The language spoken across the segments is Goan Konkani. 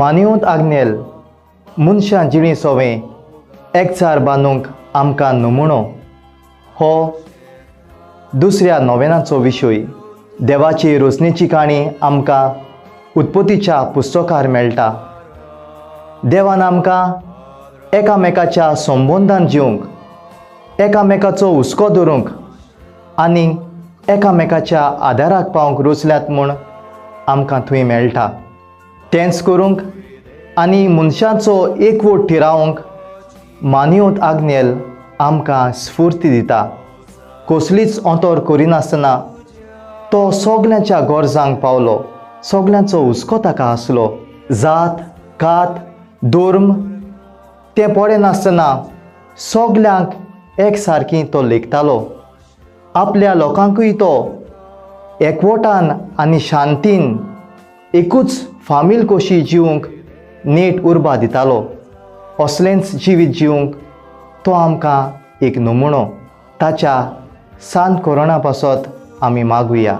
मानियोत आग्नेल मनशां जिणी सोवें एकचार बांदूंक आमकां नमुणो हो दुसऱ्या नोवेनाचो विशय. देवाची रोसणेची काणी आमकां उत्पत्तीच्या पुस्तकार मेळटा. देवान आमकां एकामेकाच्या संबंदान जिवंक, एकामेकाचो हुस्को धरूंक आनी एकामेकाच्या आदाराक पावंक रोचल्यात म्हूण आमकां थंय मेळटा. तेंच करूंक आनी मनशाचो एकवट थिरावंक मानियोत आग्नेल आमकां स्फूर्ती दिता. कसलीच अंतर करिनासतना तो सगल्यांच्या गरजांक पावलो, सगल्यांचो हुस्को ताका आसलो. जात कात धर्म तें पळयनासतना सगल्यांक एक सारकी तो लेखतालो. आपल्या लोकांकूय तो एकवटान आनी शांतीन एकूच फामील कशी जिवंक नेट उर्बा दितालो. असलेंच जिवीत जिवंक तो आमकां एक नमुणो. ताच्या सांत कोरोना पासत आमी मागुया.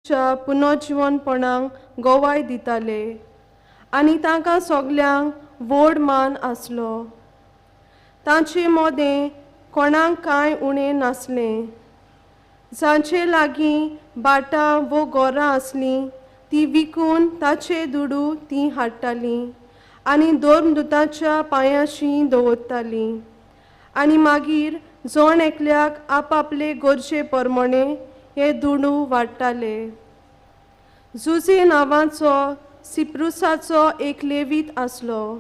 जेजूच्या पुनर्जिवनपणाक गवाय दिताले आनी तांकां सगल्यांक व्हड मान आसलो. तांचे मदें कोणाक कांय उणें नासलें. जांचे लागीं भाटां वो गोरां आसलीं ती विकून ताचे दुडू तीं हाडटालीं आनी धर्मदुताच्या पांयांशी दवरतालीं आनी मागीर जण एकल्याक आपआपले गरजे प्रमाणे हे दुडू वाडटाले. जुजे नांवाचो सिप्रुसाचो एक लेवीत आसलो.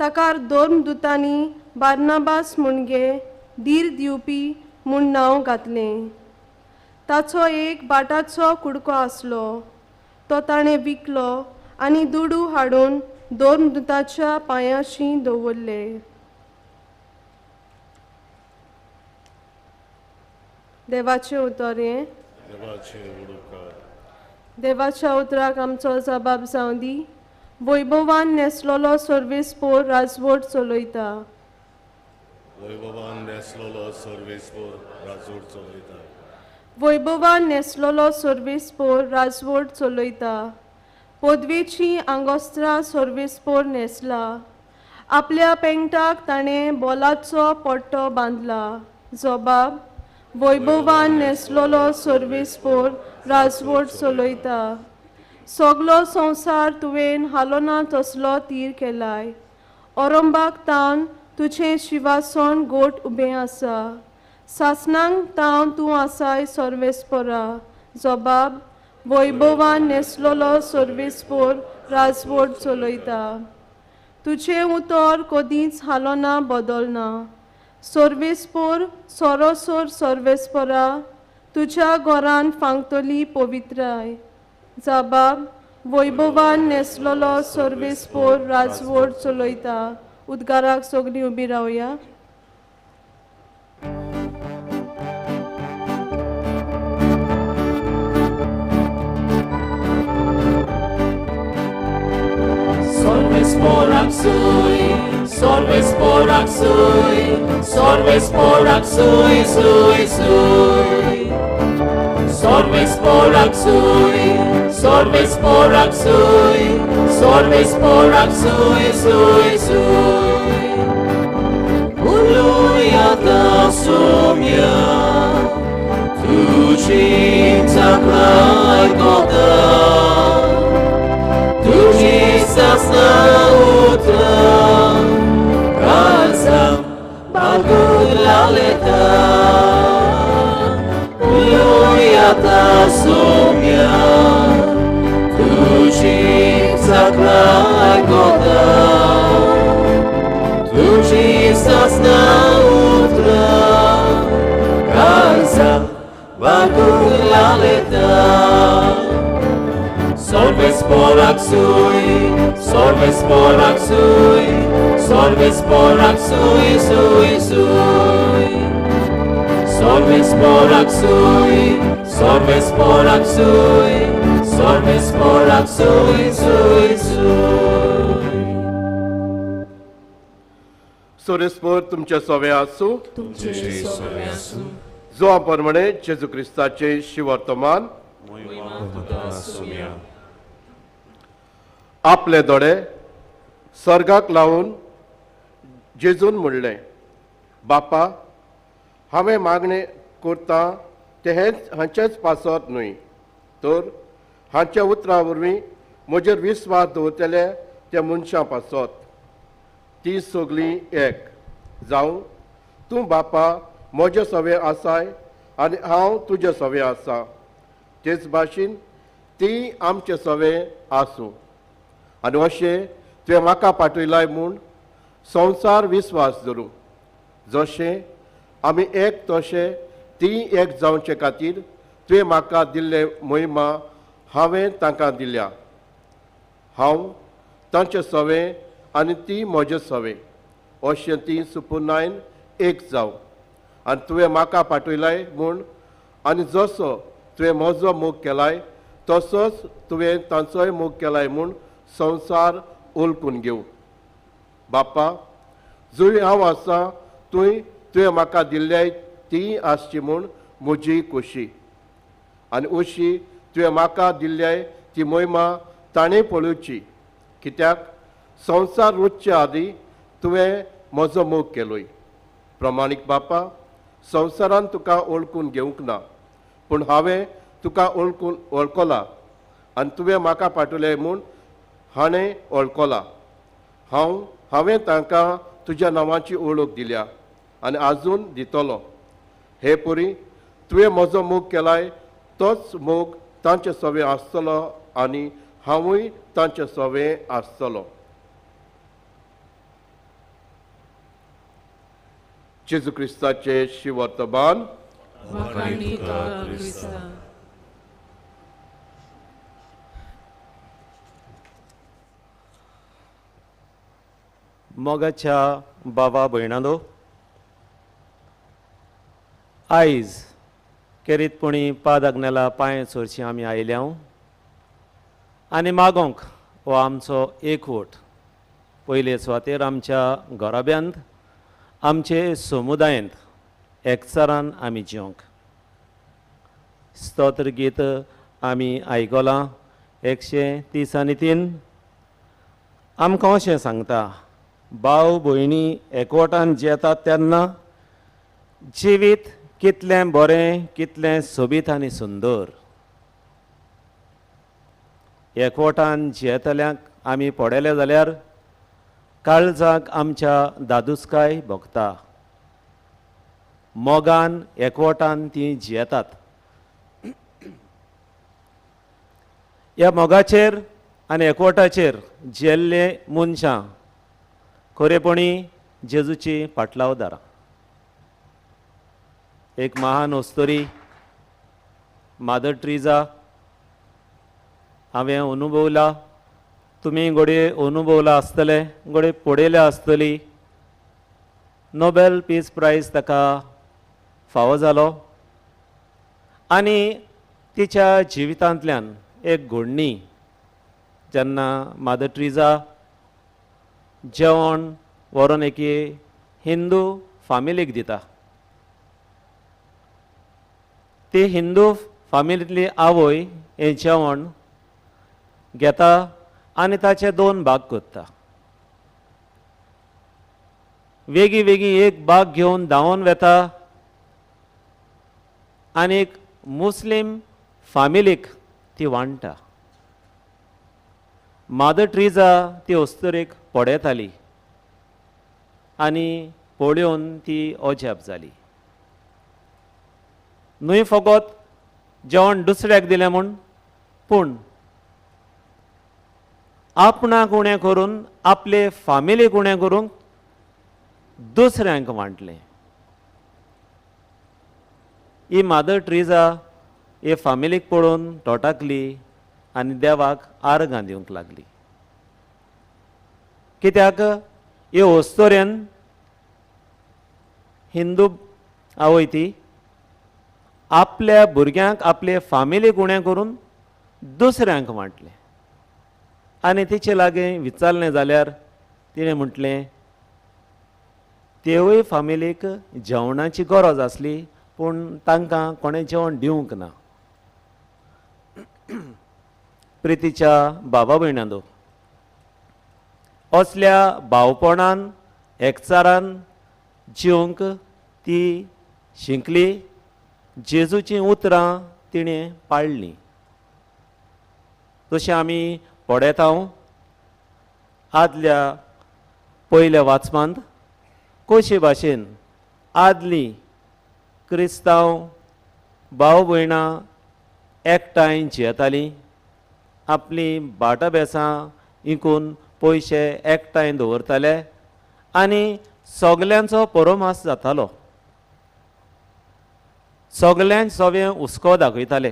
ताका धर्मदुतांनी बार्नाबास म्हणगे धीर दिवपी म्हूण नांव घातलें. ताचो एक भाटाचो कुडको आसलो, तो ताणें विकलो आनी दुडू हाडून धर्मदुताच्या पांयांशी दवरले. देवाचें उतर हें. देवाच्या उतराक आमचो जबाब जावं दी. वैभवान न्हेसलेलो सर्वेस्पोर राजवट चलयता. वैभवान न्हेसलेलो सर्वेस्पोर राजवट चलयता. वैभवान न्हेसलेलो सर्वेस्पोर राजवट चलयता. पदवेची आंगोस्त्रां सर्वेस्पोर न्हेसला. आपल्या पेंगटाक ताणें बोलाचो पट्टो बांदला. जबाब वैभवान न्हेसलेलो सर्वेस्पोर राजवट चलयता. सगलो संवसार तुवें हालोना तसलो तीर केलाय. ओरंबाक तावन तुजें शिवासन गोट उबें आसा. सासणांक तावन तूं आसाय सर्वेस्पोरा. जबाब वैभवान न्हेसलेलो सर्वेस्पोर राजवट चलयता. तुजें उतर कदींच हालोना बदलना. सर्वेस्पोर सरोसर सर्वेस्पोरा तुज्या घरान फांगतली पवित्राय. जबाब वैभवान न्हेसलेलो सर्वेस्पोर राजवट चलयता. उद्गाराक सगळीं उबी रावया. Solves sui, solves sui, solves sui, sui, sui. Solves sui, solves sui, solves sui, sui, sui. Uluya tasumya, tu cinta klai kota. Tu Jesus nautra, kasam bagulaleta. Uluya tasumya, tu cinta klai kota. Tu Jesus nautra, kasam bagulaleta. Solves porak sui, solves porak sui, solves porak sui, sui, sui. Solves porak sui, solves porak sui, solves porak sui, sui, sui. सोरेस्पोर तुमचे सोवे आसूं. तुमचे सोवे आसूं. जो प्रमाणे जेजू क्रिस्ताचे शिवर्तमान आपले दोळे सर्गाक लावन जेजून म्हणलें, बापा, हांवें मागणें करता तें हेंच हांचेच पासत न्हय, तर हांच्या उतरां वरवीं म्हजेर विस्वास दवरतले त्या मनशां पासत. ती सगळीं एक जावं. तूं बापा म्हजे सवे आसाय आनी हांव तुजे सवे आसा, तेच भाशेन ती आमचे सवे आसूं. आनी अशें तुवें म्हाका पाठयलाय म्हूण संवसार विस्वास धरूं. जशें आमी एक तशें ती एक जावचे खातीर तुवें म्हाका दिल्ले महिमा हांवें तांकां दिल्या. हांव तांचे सवे आनी ती म्हजे सवे, अशें ती सुपुर्णायन एक जावं. आनी तुवें म्हाका पाठयलाय म्हूण आनी जसो तुवें म्हजो मोग केलाय तसोच तुवें तांचोय मोग केलाय म्हूण संवसार ओळखून घेवं. बापा, जंय हांव आसा थंय तुवें म्हाका दिल्ल्याय ती आसची म्हूण म्हजी खोशी, आनी अशी तुवें म्हाका दिल्ल्याय ती मोहिमा ताणें पळोवची, कित्याक संवसार रुचचे आदीं तुवें म्हजो मोग केलोय। प्रमाणीक बापा, संवसारान तुका वळखून घेवंक ना, पूण हांवें तुका वळखला आनी तुवें म्हाका पाठयलें म्हूण हाणें वळखला। हांवें तांकां तुज्या नांवाची वळख दिल्या आनी आजून दितलो। हे पुरी तुवें म्हजो मोग केलाय तोच मोग तांचे सवे आसतलो आनी हांवूय तांचे सवे आसतलो। जेजू क्रिस्ताचे शिवर्तमान। मोगाच्या बाबा भयणांनो, आयज केरीतपणी पाद आग्नेला पांय चोरशी आमी आयल्या आनी मागोंक हो आमचो एकवट पयले सुवातेर आमच्या घराब्यांत, आमचे समुदायेंत एकचारान आमी जिवंक। स्तोत्र गीत आमी आयकलां 133 आमकां अशें सांगता, भाव भयणी एकवटान जियेतात तेन्ना जिवीत कितलें बरें, कितलें सोबीत आनी सुंदर। एकवटान जियेतल्यांक आमी पळयलें जाल्यार काळजाक आमच्या दादूसकाय भोगता। मोगान एकवटान ती जियेतात। ह्या मोगाचेर आनी एकवटाचेर जियेल्ले मनशां खरेपणी जेजूची पाटलावदारां। एक महान अस्तुरी मादर ट्रिजा हांवें अनुभवला, तुमी घडये अनुभवला आसतले, घडये पळयल्या आसतली। नोबेल पीस प्रायज ताका फावो जालो आनी तिच्या जिवितांतल्यान एक घडणी, जेन्ना मादर ट्रिजा जेवण व्हरोन एके हिंदू फामिलीक दिता, ती हिंदू फामिलींतली आवय हें जेवण घेता आनी ताचे दोन भाग करता। वेगीं वेगीं एक भाग घेवन धांवन वेता आनी एक मुस्लीम फामिलीक ती वांट्टा। मादर ट्रिजा ती अस्तुरेक पळयताली आनी पळोवन ती अजाप जाली। न्हय फकत जेवण दुसऱ्याक दिलें म्हूण, पूण आपणाक उणें करून आपले फामिलीक उणें करूंक दुसऱ्यांक वांटलें। ही मादर ट्रिजा हे फामिलीक पळोवन टोटाकली आनी देवाक आर्गां दिवंक लागली, कित्याक हे अस्तुरेन हिंदू आवय ती आपल्या भुरग्यांक आपले फामिलीक उणें करून दुसऱ्यांक वांटलें। आनी तिचे लागीं विचारलें जाल्यार तिणें म्हटलें, तेवूय फामिलीक जेवणाची गरज आसली, पूण तांकां कोणें जेवण दिवंक ना। प्रितीच्या बाबा भयणांनो, असल्या भावपणान एकचारान जिवंक ती शिकली, जेजूचीं उतरां तिणें पाळ्ळीं। तशें आमी पळयता आदल्या पयल्या वाचपांत कशे भाशेन आदली क्रिस्तांव भाव भयणां एकठांय जियेतालीं, आपलीं भाटां बेसां विकून पयशे एकठांय दवरताले आनी सगल्यांचो परोमास जातालो, सगल्यांक सगळें हुस्को दाखयताले,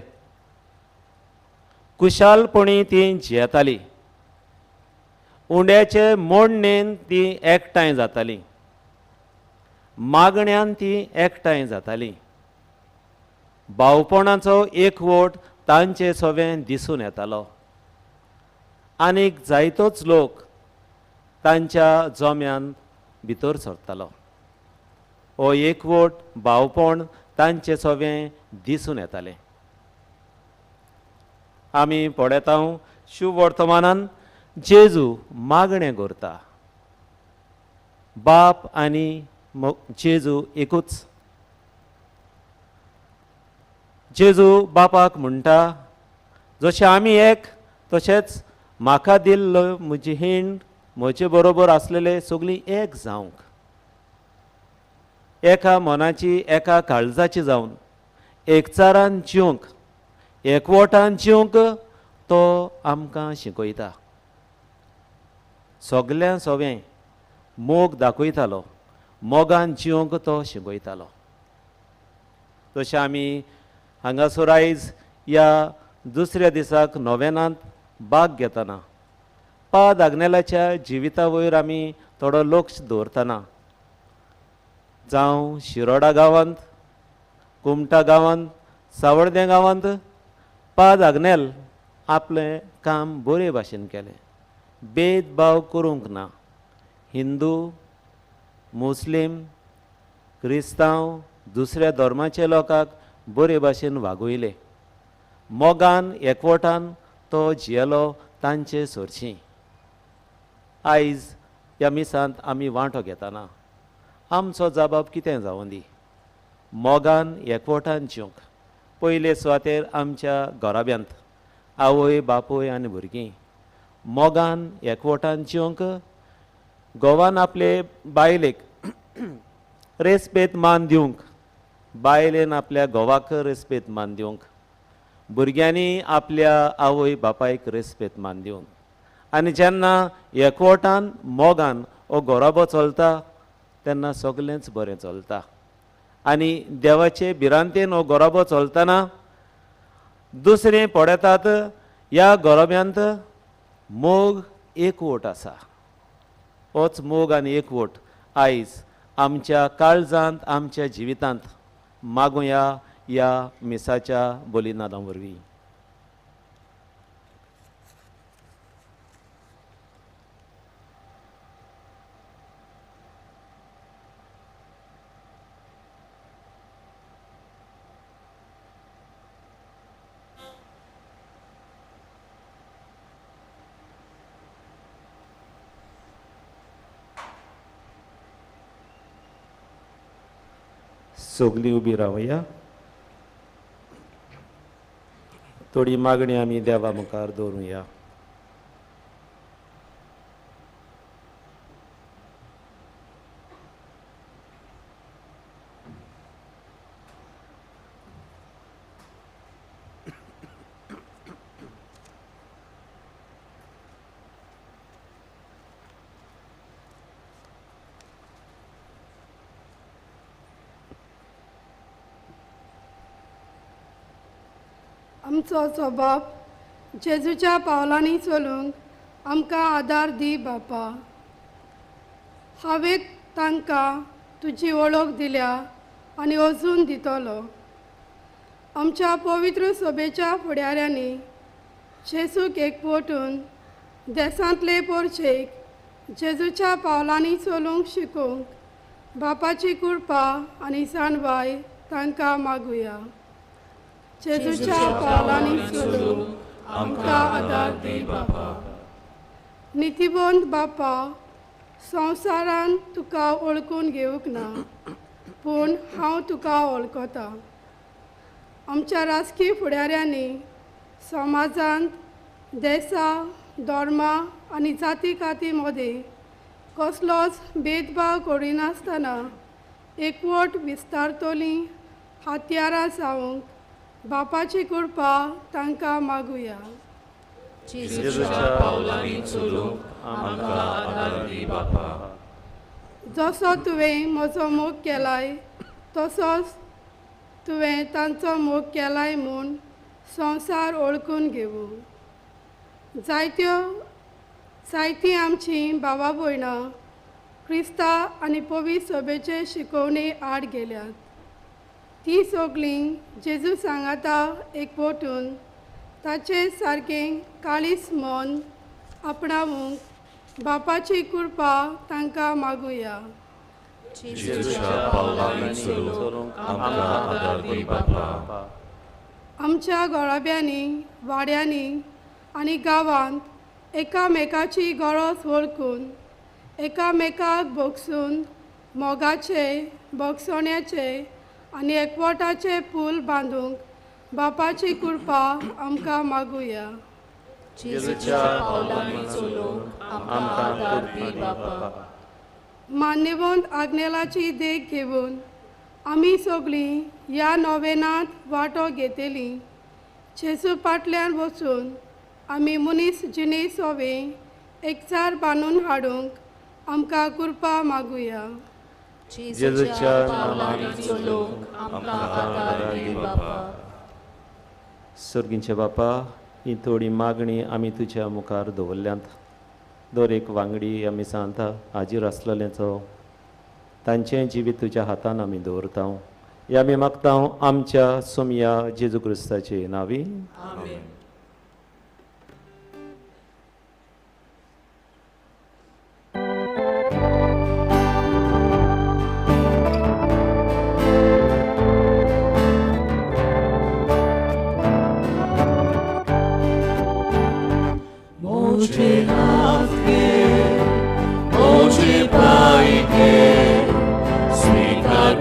कुशालपणी ती जियेताली, उंड्याचे मोडणेन ती एकठांय जाताली, मागण्यान ती एकठांय जाताली, भावपणाचो एकवट तांचे सगळें दिसून येतालो आनीक जायतोच लोक तांच्या जम्यान भितर सरतालो। हो एकवट भावपण तांचे सगळें दिसून येतालें। आमी पळयता शुभवर्तमानान जेजू मागणें करता. बाप आनी जेजू एकूच. जेजू बापाक म्हणटा, जशें आमी एक तशेंच म्हाका दिल्लो म्हजी हिंड म्हजे बरोबर आसलेले सगळीं एक जावंक, एका मनाची एका काळजाची जावन एकचारान जिवंक, एकवटान जिवंक तो आमकां शिकयता. सगल्यां सवें मोग दाखयतालो, मोगान जिवंक तो शिकयतालो. तशें आमी हांगासर आयज ह्या दुसऱ्या दिसाक नोवेनांत भाग घेतना पाद आग्नेलाच्या जिविता वयर आमी थोडो लक्ष दवरतना, जावं शिरोडा गांवांत, कुमटा गांवांत, सावड्डें गांवांत पाद आग्नेल आपलें काम बरे भाशेन केलें. भेदभाव करूंक ना. हिंदू, मुस्लीम, क्रिस्तांव, दुसऱ्या धर्माच्या लोकांक बरे भाशेन वागयले. मोगान एकवटान तो जियेलो तांचे सरशी. आयज ह्या मिसांत आमी वांटो घेतना आमचो जबाब कितें जावं दी, मोगान एकवटान जिवंक. पयले सुवातेर आमच्या घराब्यांत आवय बापूय आनी भुरगीं मोगान एकवटान जिवंक. घोवान आपले बायलेक रेस्पेद मान दिवंक, बायलेन आपल्या घोवाक रेस्पेद मान दिवंक, भुरग्यांनी आपल्या आवय बापायक रेस्पेद मान दिवंक. आनी जेन्ना एकवटान मोगान हो घराबो चलता तेन्ना सगळेंच बरें चलता. आनी देवाचे भिरांतेन हो घराबो चलतना दुसरें पळयतात ह्या घराब्यांत मोग एकवट आसा. होच मोग आनी एकवट आयज आमच्या काळजांत, आमच्या जिवितांत मागुया ह्या मिसाच्या बलिदाना वरवीं. सगळीं उबी रावया. थोडी मागणी आमी देवा मुखार दवरुया. आमचो स्वभाव जेजूच्या पावलांनी चलूंक आमकां आदार दी बापा. हांवें तांकां तुजी वळख दिल्या आनी अजून दितलो. आमच्या पवित्र सभेच्या फुडाऱ्यांनी जेजूक एकवटून देसांतले पोरचेक जेजूच्या पावलांनी चलूंक शिकूंक बापाची कृपा आनी जाणवाय तांकां मागुया. जेजूच्या पावलांनी चलूंक आमकां आदार दी बापा. नितीबंद बापा, संवसारान तुका वळखून घेवंक ना, पूण हांव तुका वळखता. आमच्या राजकीय फुडाऱ्यांनी समाजांत देसा, धर्मा आनी जाती काती मदीं कसलोच भेदभाव करिनासतना एकवट विस्तारतली हत्यारां जावंक बापाची कृपा तांकां मागुया. जेजूच्या पावलांनी चलूंक आमकां आदार दी बापा. जसो तुवें म्हजो मोग केलाय तसोच तुवें तांचो मोग केलाय म्हूण संवसार वळखून घेवूं. जायतीं आमचीं भावा भयणां क्रिस्ता आनी पवित्र सभेचे शिकोवणे आड गेल्यात. ती सगळीं जेजू सांगाता एकवटून ताचे सारकें काळीज मन आपणावूंक बापाची कृपा तांकां मागुया. जेजूच्या पावलांनी चलूंक आमकां आदार दी बापा. आमच्या घोराब्यांनी, वाड्यांनी आनी गांवांत एकामेकाची गरज वळखून एकामेकाक भोगसून मोगाचे, भोगसण्याचे आनी एकवटाचे पूल बांदूंक बापाची कृपा आमकां मागुया. जेजूच्या पावलांनी चलूंक आमकां आदार दी बापा. मान्यवंत आग्नेलाची देख घेवन आमी सगळीं ह्या नोवेनांत वांटो घेतली. जेजू फाटल्यान वचून आमी मनीस जिणे सोवे एकचार बांदून हाडूंक आमकां कृपा मागुया. जेजूच्या पावलांनी चलूंक आमकां आदार दी बापा. सर्गींचे बापा, ही थोडी मागणी आमी तुज्या मुखार दवरल्यांत. दर एक वांगडी आमी सांगता हाजीर आसलेल्यांचो तांचें जिवीत तुज्या हातान आमी दवरता. हे आमी मागता आमच्या सोमया जेजू क्रिस्ताचे नांवी. आमेन. मुझे हाथ के मुझे पाई के स्वीकार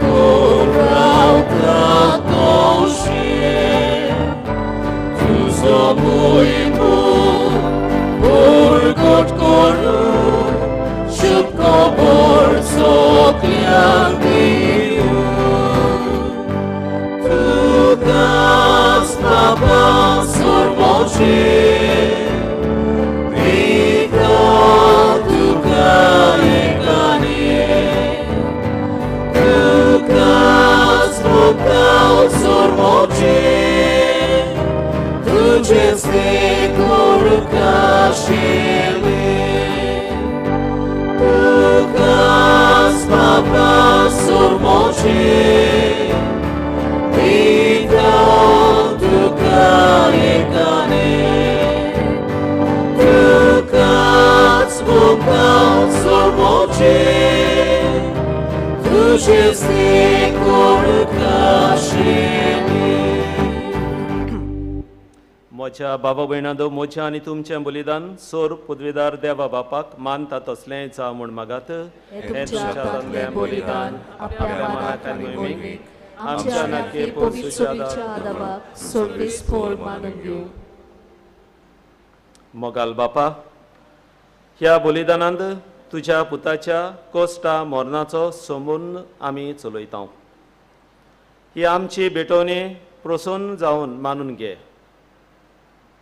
म्हज्या बाबा भयणांनो, म्हजें आनी तुमचें बलिदान सोर पदवीदार देवा बापाक मानता तसलें जावं म्हूण मागात. हें तुमच्या हातांतलें बलिदान आपल्या मनाक आनी मोहिमेक आमच्या नाके पोरसूच्या सर्वेस्पोर मानून घेवं. मोगाल बापा, ह्या बलिदानांत तुज्या पुताच्या कोश्टा मरणाचो सोमून आमी चलयता. ही आमची भेटवणी प्रसन्न जावन मानून घे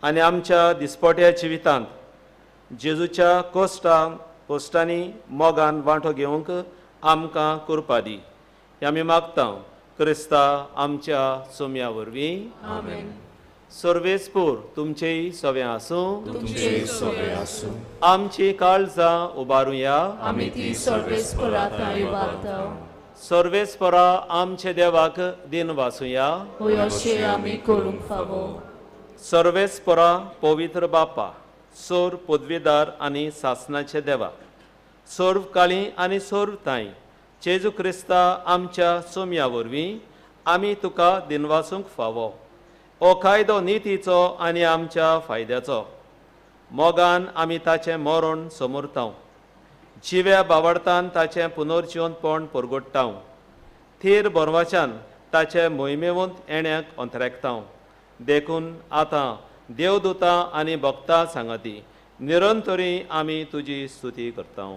आनी आमच्या दिसपट्या जिवितांत जेजूच्या कोश्टांनी मोगान वांटो घेवंक आमकां कृपा दी. हें आमी मागता क्रिस्ता आमच्या सोम्या वरवीं. आमेन. सर्वेस्पोर तुमचेय सवें आसूं. तुमचेय सवें आसूं. आमची काळजां उबारुया. आमी ती सर्वेस्पोरा थंय उबारता. सर्वेस्पोरा आमचे देवाक दिन वासुया. हय, अशें आमी करूंक फावो. सर्वेस्पोरा पवित्र बापा, सोर पदवीदार आनी सासनाचे देवा, सर्व काळी आनी सर्व ताई जेजू क्रिस्ता आमच्या सोम्या वरवीं आमी तुका दिनवासूंक फावो. हो कायदो नितीचो आनी आमच्या फायद्याचो. मोगान आमी ताचें मरण समोरता, जिव्या बावडतान ताचें पुनर्जिवंतपण परगोडटा, थीर बरवाच्यान ताचे मोहिमेवंत येण्याक अंतरेकता. देखून आतां देवदूतां आनी भक्तां सांगाती निरंतरी आमी तुजी स्तुती करता.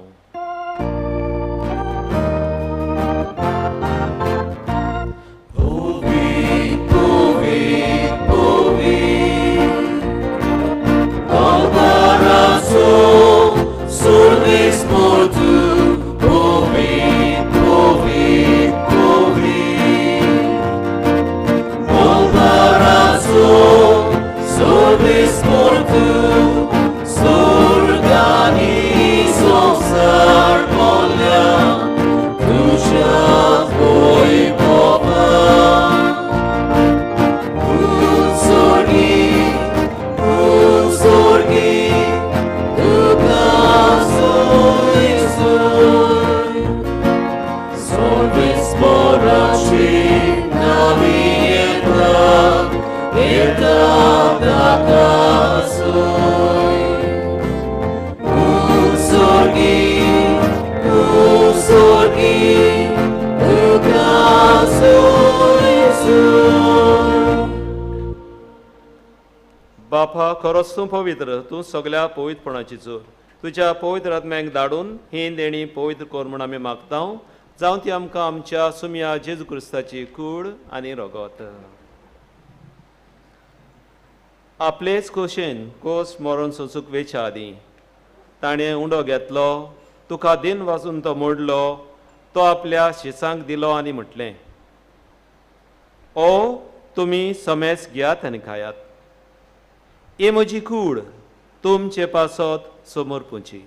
आकाशूय तूं स्वर्गी तुका सोय सोय. बापा खरोच तूं पवित्र, तूं सगल्या पवित्रपणाची जोर. तुज्या पवित्र आत्म्याक धाडून ही देणी पवित्र कर म्हूण आमी मागता, जावं ती आमकां आमच्या सुमया जेजू क्रिस्ताची कूड आनी रगत. आपलेच खोशेन कोस मरण सोंसूंक वेच्या आदीं ताणें उंडो घेतलो, तुका दिन वाचून तो मोडलो, तो आपल्या शिसांक दिलो आनी म्हटलें, ओ तुमी समेस घेयात आनी खायात, ही म्हजी कूड तुमचे पासत समोर पुची.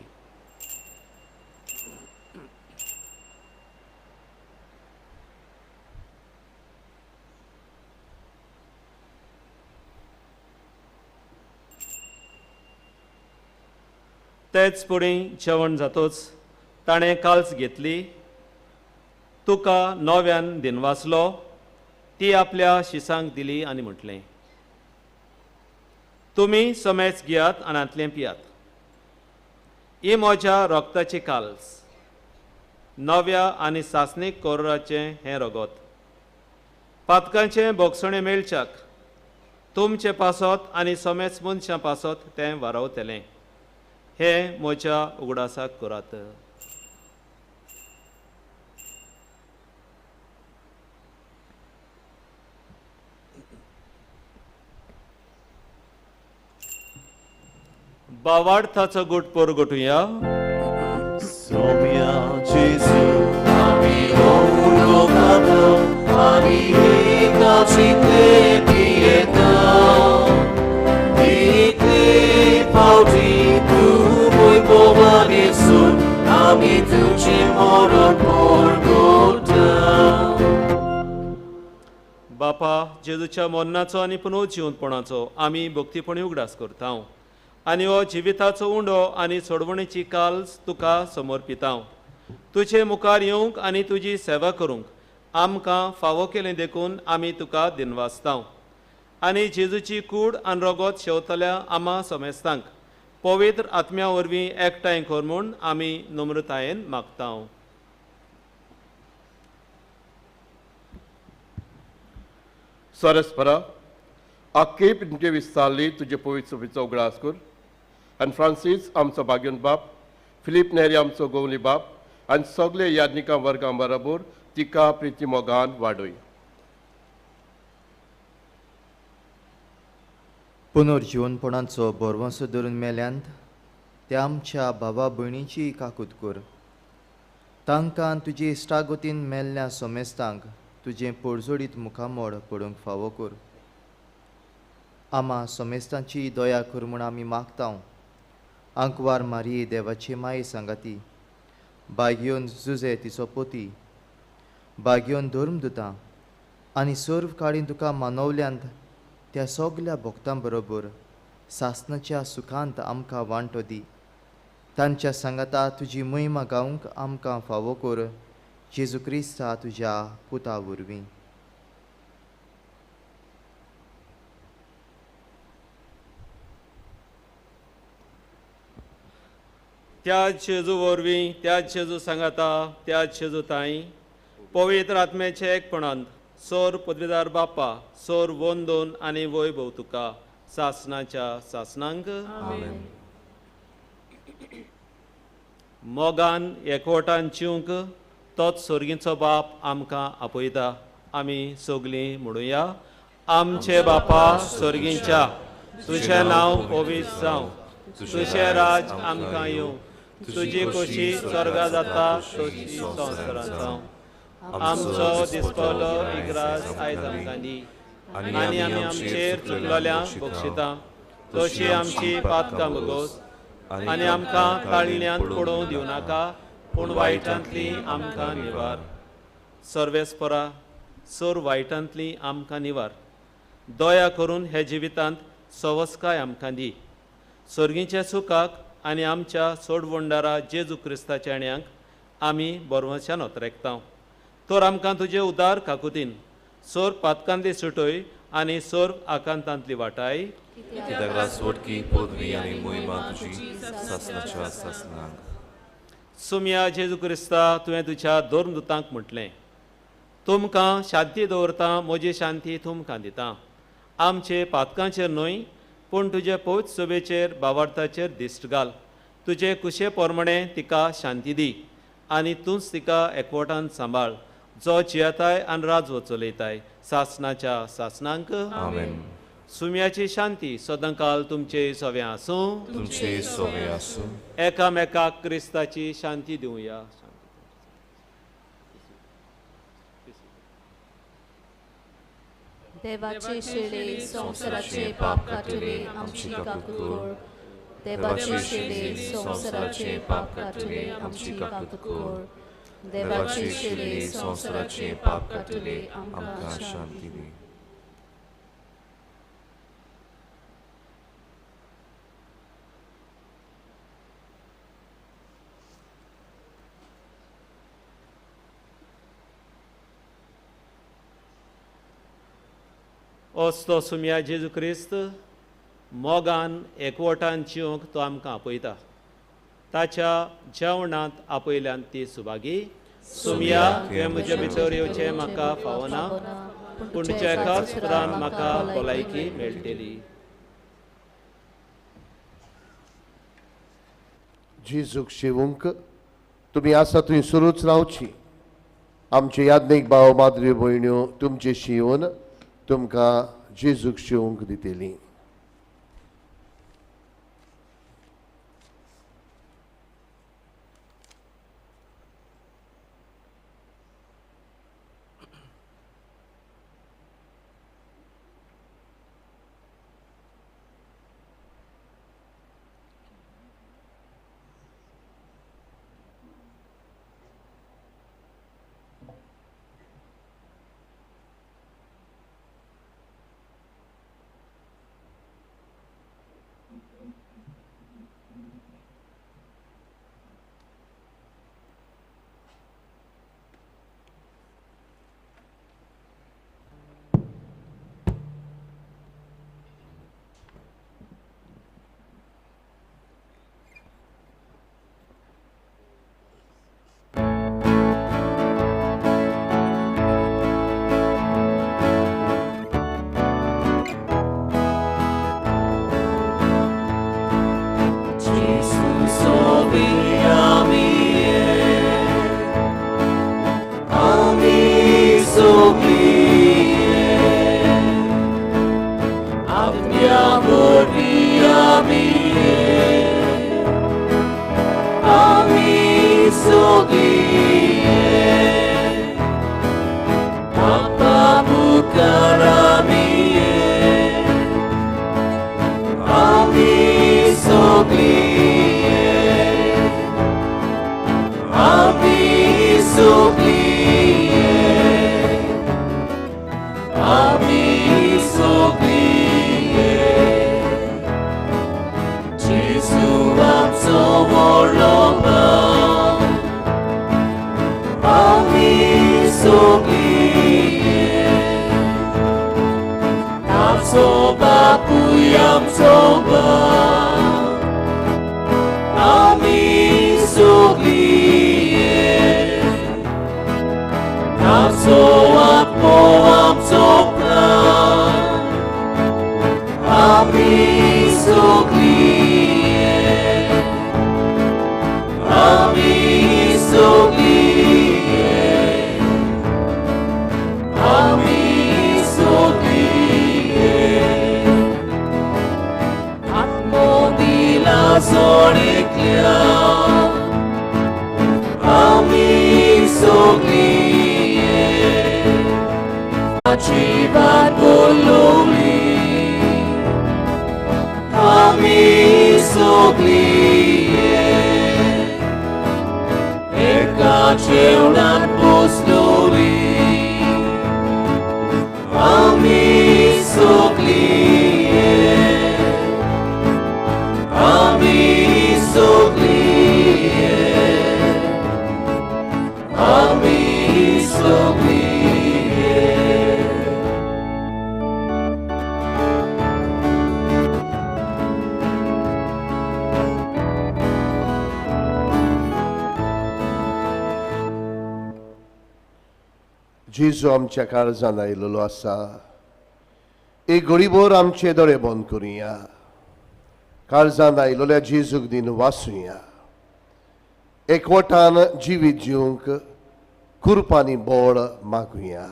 तेच फुडें जेवण जातोच ताणें काल्स घेतली, तुका नव्यान दिनवासलो, ती आपल्या शिसांक दिली आनी म्हटलें, तुमी समेच घेयात आनी हांतलें पियात, ही म्हज्या रगताची काल्स, नव्या आनी सासणीक कोराचें हें रगत, पातकांचें भोगसणें मेळच्याक तुमचे पासत आनी समेच मनशां पासत तें वारावतलें. हें म्हज्या उगडासाक करात. बावार्थाचो गुट परगटुया. सोम्या जेजू आमी उंडो खाता आनी एकाचीतले पियेता, इतले फावटी तूं वैभवान येसून आमी तुजें मरण परगटा. बापा, जेजूच्या मरणाचो आनी पुनर्जिवंतपणाचो आमी भक्तीपणी उगडास करता आनी हो जिविताचो उंडो आनी सोडवणेची काल्स तुका समर्पितां. तुजे मुखार येवंक आनी तुजी सेवा करूंक आमकां फावो केलें देखून आमी तुका दिनवासता. आनी जेजूची कूड आनी रगत शेवतल्या आमा समेस्तांक पवित्र आत्म्या वरवीं एकठांय कर म्हूण आमी नम्रतायेन मागता. सरस्परा आख्खे पिंटे विस्तारली तुजे पवित्र सुफीचो उगडास कर आनी फ्रांसीस आमचो भाग्योन बाप, फिलीप नेरी आमचो गोवली बाप आनी सगळे याज्ञिकां वर्गां बरोबर तिका प्रिती मोगान वाडय. पुनर्जिवनपणाचो भरवंसो धरून मेल्यांत त्या आमच्या भावा भयणीची काकूत कर. तांकां तुजी इश्टागतीन मेल्ल्या सोमेस्तांक तुजें पोडजोडीत मुखामोड पडूंक फावो कर. आमा सोमेस्तांची दया कर म्हूण आमी मागता. आंकवार मारये देवाची माये सांगाती, बागयोन जुजे तिचो पोती, बागयोन धर्मदुतां आनी सर्व काळीन तुका मानवल्यांत त्या सगल्या भक्तां बरोबर सासनाच्या सुखांत आमकां वांटो दी. तांच्या सांगाता तुजी महिमा गावंक आमकां फावो कर, जेजू क्रिस्ता तुज्या पुता वरवीं. त्या जेजू वरवीं, त्या जेजू सांगाता, त्या जेजू ताई पवित्र आत्म्याचे एकपणांत सोर पदवीदार बापा, सोर वंदोन आनी वैभव तुका सासनाच्या सासनांक. मोगान एकवटान जिवंक तोच सोर्गींचो बाप आमकां आपयता. आमी सगलीं म्हणुया, आमचे बापा सोर्गींच्या, तुजें नांव पवित्र जावं, तुजें राज आमकां येवं, तुजी खोशी स्वर्गा जाता तशी संवसारांत जावं. आमचो दिसपलो इग्रास आयज आमकां दी आनी आमी आमचेर चुकलोल्यांक बक्षिता तशी आमची पातकां भोगोस आनी आमकां ताळण्यांत पडोवंक दिवं नाका, पूण वायटांतली आमकां निवार. सर्वेस्परा, सर वायटांतली आमकां निवार. दया करून हे जिवितांत सवस्काय आमकां दी. सर्गीच्या सुखाक आनी आमच्या सोडवणदारा जेजू क्रिस्ताच्या ण्याक आमी बरवशान ओतरेकता. तर आमकां तुजे उदार काकुतीन सोर पातकांतली सुटय आनी सर्व आकांतांतली वाटाय. कित्याक राजवटकी पदवी आनी मोहिमा तुजी सासणाच्या सासणाक. सुम्या जेजू क्रिस्ता, तुवें तुज्या धर्मदूतांक म्हटलें, तुमकां शांती दवरता, म्हजी शांती तुमकां दिता. आमचे पातकांचेर न्हय पूण तुजे पवित्र सभेचेर बावार्थाचेर दिश्ट घाल. तुजे कुशे प्रमाणे तिका शांती दी आनी तूंच तिका एकवटान सांबाळ, जो जियेताय आनी राजवट चलयताय सासणाच्या सासणांक. आमेन. सुम्याची शांती सदांकाल तुमचे सवे आसूं. तुमचे सवे आसूं. एकामेकाक क्रिस्ताची शांती दिवया. देवाचे शेळे संवसाराचे पाप काडटले आमची काकूत कर. देवाचे शेळे संवसाराचे पाप काडटले आमची काकूत कर. देवाचे शेळे संवसाराचे पाप काडटले आमकां शांती दी. असतो सुम्या जेजू क्रिस्त मोगान एकवटान जिवंक तो आमकां आपयता. ताच्या जेवणांत आपयल्यान ती सुभागी. सुम्या, तुवें म्हज्या भितर येवचें म्हाका फावना, पूण तुज्या एकाच उतरान म्हाका भलायकी मेळटली. जेजूक शिवूंक तुमी आसा थंय सुरूच रावची. आमचे याज्ञीक भाव माद्री भयण्यो तुमचे शिवून तुमकां जेजूक शिवूंक दितली. जेजू आमच्या काळजान आयिल्लो आसा. एक घडीभर आमचे दोळे बंद करुया, काळजान आयिल्ल्या जेजूक दिन वाचुया. एकवटान जिवीत जिवंक कुरपांनी बळ मागुया.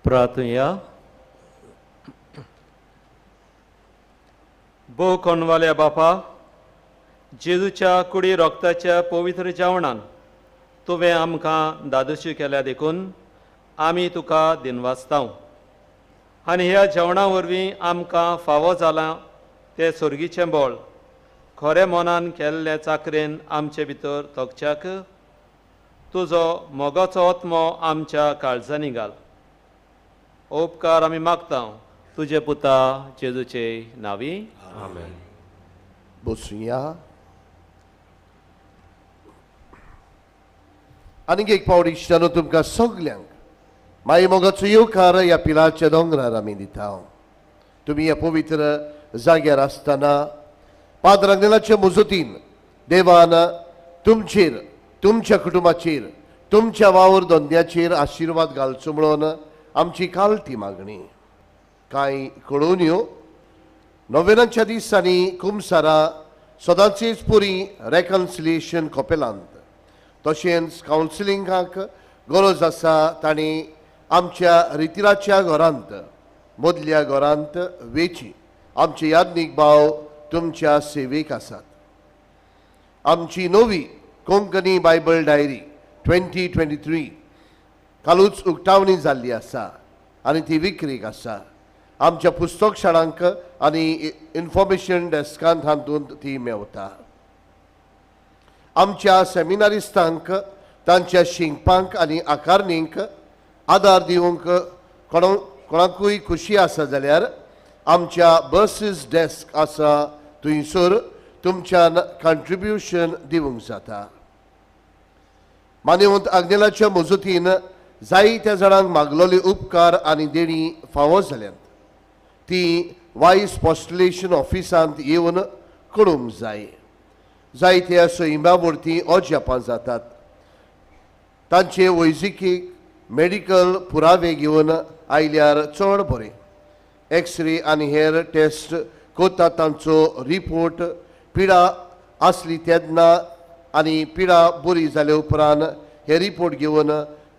प्रार्थुया. भोव कोणवाल्या बापा, जेजूच्या कुडी रोगताच्या पवित्र जेवणान तुवें आमकां दादोशी केल्या देखून आमी तुका दिनवासताव आनी ह्या जेवणा वरवीं आमकां फावो जालां तें सोर्गीचें बळ खरें मनान केल्ले चाकरेन आमचे भितर तोखच्याक तुजो मोगाचो आत्मो आमच्या काळजांनी घाल. उपकार आमी मागता तुजे पुता जेजूचे नावी. आमेन. बसुया. आनीक एक पावट इश्टानो तुमकां सगल्यांक माई मोगाचो येवकार ह्या पिलाच्या दोंगरार आमी दिता. तुमी ह्या पवित्र जाग्यार आसतना पाद्र आग्नेलाचे मुजतीन देवान तुमचेर, तुमच्या कुटुंबाचेर, तुमच्या वावर धंद्याचेर आशिर्वाद घालचो म्हणून आमची कालती मागणी. कांय कळोवन्यो नोव्हेंनाच्या दिसांनी कुमसारा सदांचीच पुरी रेकन्सिलिएशन कपेलांत तशेंच कावन्सिलिंगाक गरज आसा तांणी आमच्या रितिराच्या घरांत मदल्या घरांत वेची. आमचे याज्ञीक भाव तुमच्या सेवेक आसात. आमची नवी कोंकणी बायबल डायरी 2023 कालूच उक्तावणी जाल्ली आसा आनी ती विक्रीक आसा. आमच्या पुस्तक शाळांक आनी इन्फॉर्मेशन डेस्कांत हातूंत ती मेवता. आमच्या सेमिनारिस्तांक तांच्या शिंकपांक आनी आकारणींक आदार दिवंक कोणाकूय खुशी आसा जाल्यार आमच्या बसीस डेस्क आसा थंयसर तुमच्यान कंट्रिब्युशन दिवंक जाता. मान्यवंत आग्नेलाच्या मजतीन जायत्या जाणांक मागलोले उपकार आनी देणी फावो जाल्यात ती वायस पॉस्टुलेशन ऑफिसांत येवन करूंक जाय. जायत्या सैमा वरवीं अजापां जातात. तांचे वैजकी मेडिकल पुरावे घेवन आयल्यार चड बरें. एक्सरे आनी हेर टेस्ट करता तांचो रिपोर्ट पिडा आसली तेन्ना आनी पिडा बरी जाले उपरांत हे रिपोर्ट घेवन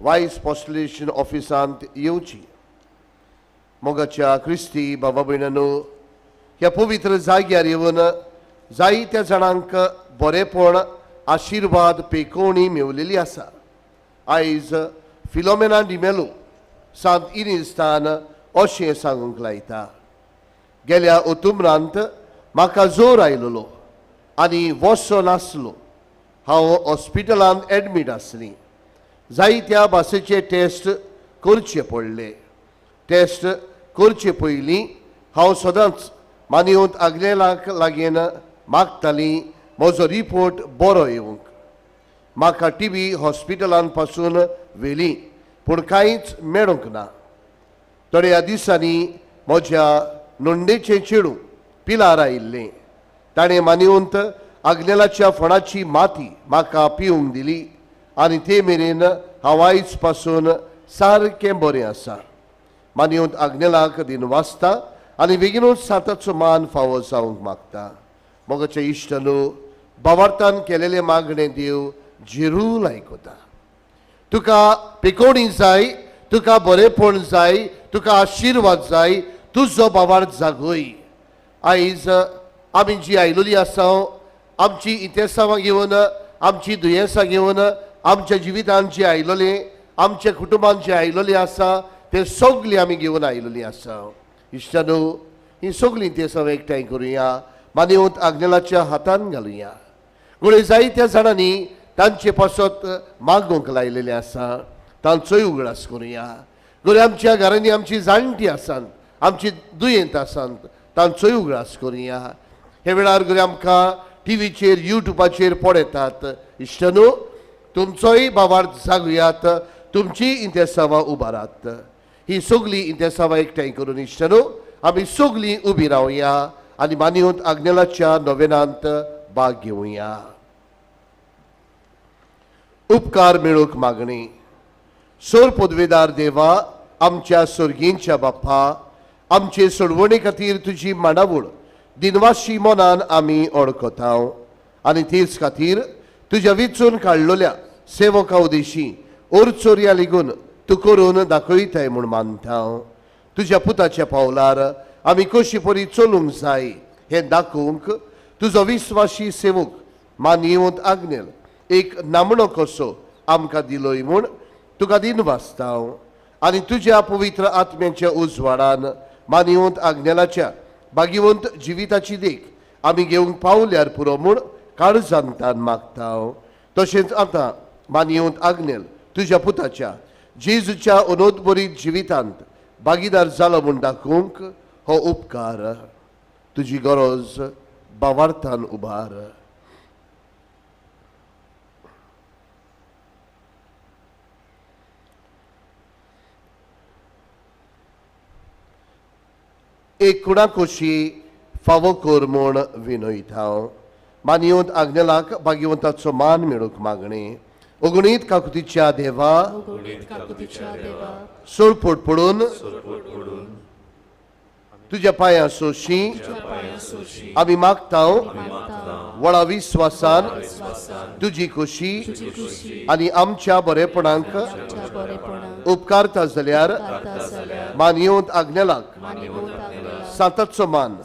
वायस पॉस्टुलेशन ऑफिसांत येवची. मोगाच्या क्रिस्ती बाबा भयणांनो, ह्या पवित्र जाग्यार येवन जायत्या जाणांक बरेपण आशिर्वाद पेकोवणी मेवलेली आसा. आयज फिलोमेना डिमेलो सांत इनिस्तान अशें सांगूंक लायता, गेल्या ओतुमरांत म्हाका जोर आयलोलो आनी वसो नासलो. हांव हॉस्पिटलांत एडमीट आसली. जायत्या भाशेचे टेस्ट करचे पडले. टेस्ट करचे पयलीं हांव सदांच मान्यवंत आग्नेलाक लागीं मागताली म्हजो रिपोर्ट बरो येवंक. म्हाका टीबी हॉस्पिटलान पासून व्हेली पूण कांयच मेळूंक ना. थोड्या दिसांनी म्हज्या नोंदेचें चेडूं पिलार आयिल्लें. ताणें मान्यवंत आग्नेलाच्या फोणाची माती म्हाका पिवंक दिली आनी ते मेरेन हांव आयज पासून सारकें बरें आसा. मान्यवंत आग्नेलाक दिन वाचता आनी बेगीनूच साताचो मान फावो जावंक मागता. मोगाचे इश्टनू, बावार्थान केलेले मागणें देव जिरूल आयकता. तुका पिकोवणी जाय, तुका बरेपण जाय, तुका आशिर्वाद जाय, तुजो बावार्थ जागय. आयज आमी जी आयलोली आसा आमची इतिहासां घेवन, आमची दुयेंसां घेवन, आमच्या जिवितान जी आयलोले, आमच्या कुटुंबान जे आयलोले आसा ते सगळीं आमी घेवन आयलोली आसा. इश्टानो, ही सगळीं इतिहासां एकठांय करुया, मान्यवंत आग्नेलाच्या हातान घालुया. घडये जायत्या जाणांनी तांचे पासत मागूंक लायलेलें आसा, तांचोय उगडास करुया. घडये आमच्या घरांनी आमची जाणटी आसात, आमची दुयेंत आसात, तांचोय उगडास करुया. हे वेळार घडये आमकां टिवीचेर युट्यूबाचेर पळयतात. इश्टनू तुमचोय भावार्थ जागुयात, तुमची इंतेसांवां उबारात. ही सगळीं इंतेसांवां एकठांय करून इश्टनू आमी सगळीं उबी रावया आनी मानिवंत आग्नेलाच्या नोवेनांत भाग घेवया. उपकार मेळूंक मागणी. सोर पदवेदार देवा, आमच्या सोर्गींच्या बाप्पा, आमचे सोडवणे खातीर तुजी मांडावळ दिनवाशी मनान आमी ओळखता आनी तेच खातीर तुज्या विचून काडलेल्या सेवका उदेशी ओरचोरया लेगून तूं करून दाखयताय म्हूण मानता. तुज्या पुताच्या पावलार आमी कशी परी चलूंक जाय हें दाखोवंक तुजो विस्वाशी सेवक मानयेवंत आग्नेल एक नामणो कसो आमकां दिलोय म्हूण तुका दिनवासता आनी तुज्या पवित्र आत्म्याच्या उजवाडान मानयेवंत आग्नेलाच्या भाग्यवंत जिविताची देख आमी घेवंक पावल्यार पुरो म्हूण काळजांतान मागता. तशेंच आतां मानयेवंत आग्नेल तुज्या पुताच्या जेजूच्या अनोदबरीत जिवितांत भागीदार जालो म्हूण दाखोवंक हो उपकार तुजी गरज बावार्थान उबार. एक कुणाकोशी फावो कर म्हूण विनयता. मानयेवंत आग्नेलाक भाग्यवंताचो मान मेळूंक मागणी. अगणीत काकुतीच्या देवा, सोरपोट पडून तुज्या पांयां सोशी आमी मागता व्हडा विस्वासान तुजी खोशी आनी आमच्या बरेपणाक उपकारता जाल्यार मानयेवंत आग्नेलाक सांताचो मान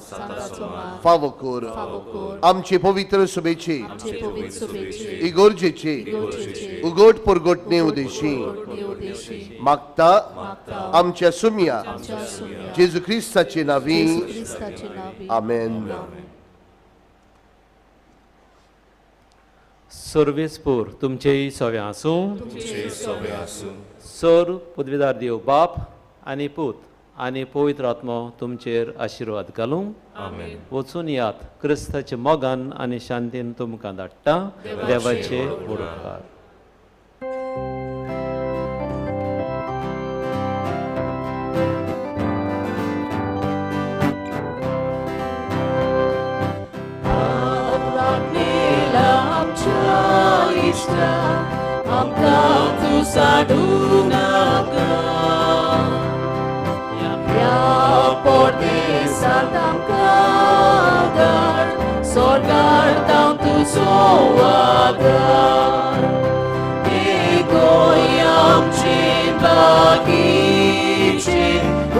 फावो कर. आमचे पवित्र सभेचे इगोर्जेचे उगोट परगोटणे उदेशी मागता आमच्या सुम्या जेजू क्रिस्ताचे नावी. आमेन. सर्वेस्पोर तुमचेय सवे आसूं. सर पदवीदार देव बाप आनी पूत आनी पवित्र आत्मो तुमचेर आशिर्वाद घालूं. वचून यात क्रिस्ताच्या मोगान आनी शांतीन तुमकां धाडटा. देवाचे उपकार. आमकां तूं साडूं नाका ह्या परदेसांत आमकां धाड, स्वर्गार तावन तुजो आदार. एकोय आमचे बागीचे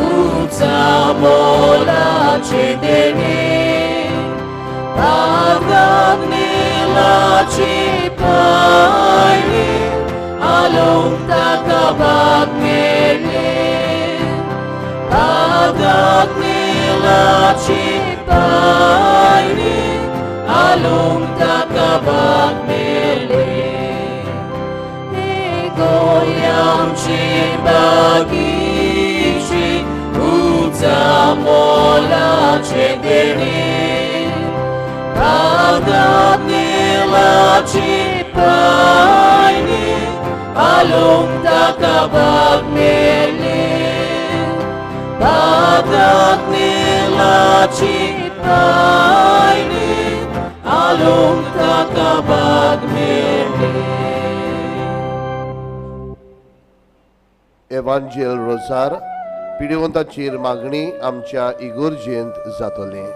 उंचा मोलाचे देणे आग्नेलाची पायणी आलोवंक ताका भाग मेळ्ळे. आग्नेलाची पायणी आलोवंक ताका भाग मेळ्ळे. एकोय आमची बागीची उंचा मोलाचे देणे आग्नेलाची पायणी आलोवंक ताका भाग मेळ्ळे. आग्नेलाची पायणी आलोवंक ताका भाग मेळ्ळे. एवांजेल रोजार पिडिवंताचेर मागणी आमच्या इगोर्जेंत जातलें.